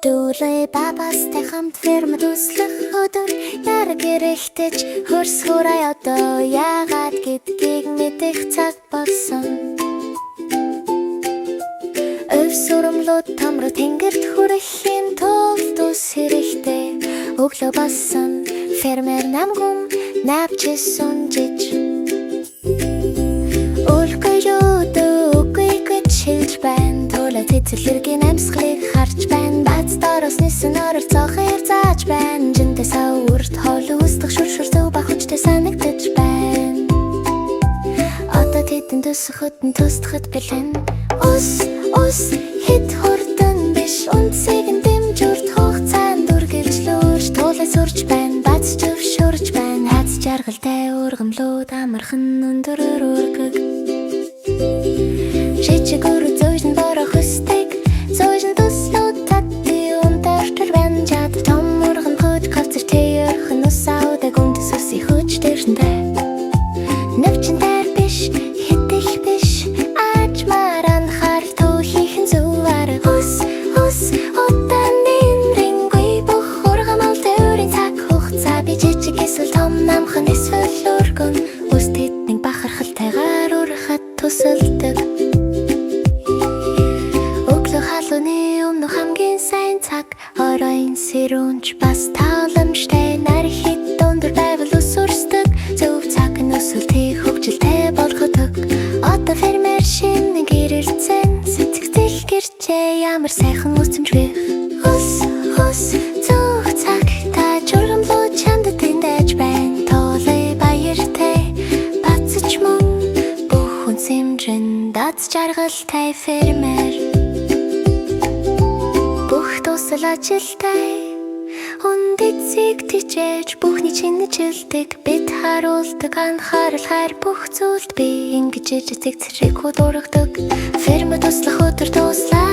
Дүүлээ бабастай хамт фермд услах өдөр яраг эрэхтэж хөрс хурай одоо яагаад гэдгийг мэдэх цаг болсон. Өв сурамлууд том руу тэнгэрт хүрэхийн тулд ус хэрэгтэй. Өглөө болсон, фермер намгум навчис унжиж. Үлгүй үгүй гэж хэлж байна. Тулаа цэцэрлэгийн амьсгалыг харж байна. Бац дороос нисэн оролцоохоор зааж байна. Жинтэй сав урт хоол үсдэх шүр шүр зөв ба хүчтэй санагдаж байна. Одоо тэдэнд өсөхөд нь тусдахад бэлэн. Ус, ус хэд хурдан биш. Үндсийг нь дэмж урт хугацаанд үргэлжлүүлж туулай сурч байна. Бац зөвшөөрч байна. Аз жаргалтай ургамлууд амархан өндөрөөр өргөг. Жижиг өрөө зөөжн бороо хүсдэг. Зөөжн төслүүд татти унтартар байна. Чад том ургам хөд хавцар тэрхэн ус аудаг үндэс үсий хөж тэрнтэй. Нэвчин дээр биш, хэтэх биш. Ажмаар анхаарал төвхийнхэн зөв арга. Ус, ус, удаан нэмрэнгүй бүх ургамал төврийн цаг хугацаа би жижиг эсвэл том намхан эсвэл өргөн. Ус тэднийг бахархалтайгаар урахад тусалдаг. Өглөө халууны өмнө хамгийн сайн цаг. Оройн сэрүүнч бас тааламжтай. Нар хэд өндөр байвал ус өрсдөг. Зөв цаг нь өсөлтийг хөгжилтэй болгодог. Одоо фермер шинэ гэрэлцэн сэтгэл гэрчээ ямар сайхан үсэмжгэх. Ус, ус, зөв цаг та жургамлуу чамд тэндэж байна. Тоолой баяртай бацч мөн бүх хүн сэмжин дац жаргалтай фермер. Бүх тусал ажилтай Үндэцийг тижээж бүхний чинэжилдэг. Бид харуулдаг анхаарал хайр бүх зүйлд. Би ингэж ижиг цэг цэрэг худуургадаг. Ферма туслах өдөр туслаа.